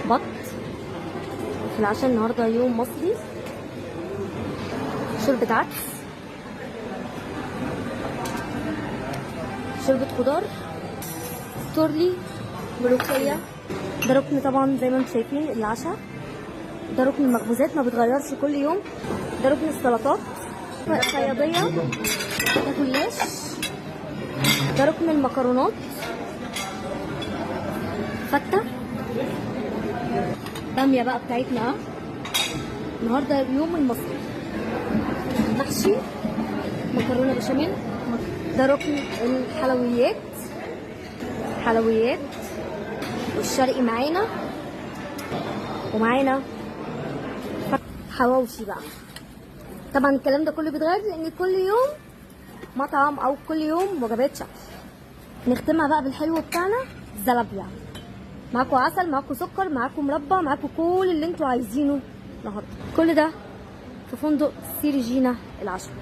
بط في العشاء النهارده يوم مصري، شوربة عدس، شوربة خضار، تورلي، ملوخية. ده ركن طبعا زي ما انتم شايفين العشاء. ده ركن المخبوزات ما بتغيرش كل يوم. ده ركن السلطات، صيادية، ده جلاش. ده ركن المكرونات، فتة، بامية بقى بتاعتنا. النهارده اليوم المصري، محشي، مكرونة بشاميل. ده ركن الحلويات، حلويات والشرقي معانا، ومعانا حواوشي بقى. طبعا الكلام ده كله بيتغير لان كل يوم مطعم او كل يوم وجبات شكل. نختمها بقى بالحلو بتاعنا، زلابيا. معاكم عسل، معاكم سكر، معاكم مربى، معاكم كل اللي انتوا عايزينه النهارده. كل ده في فندق سيرجينا العشرة.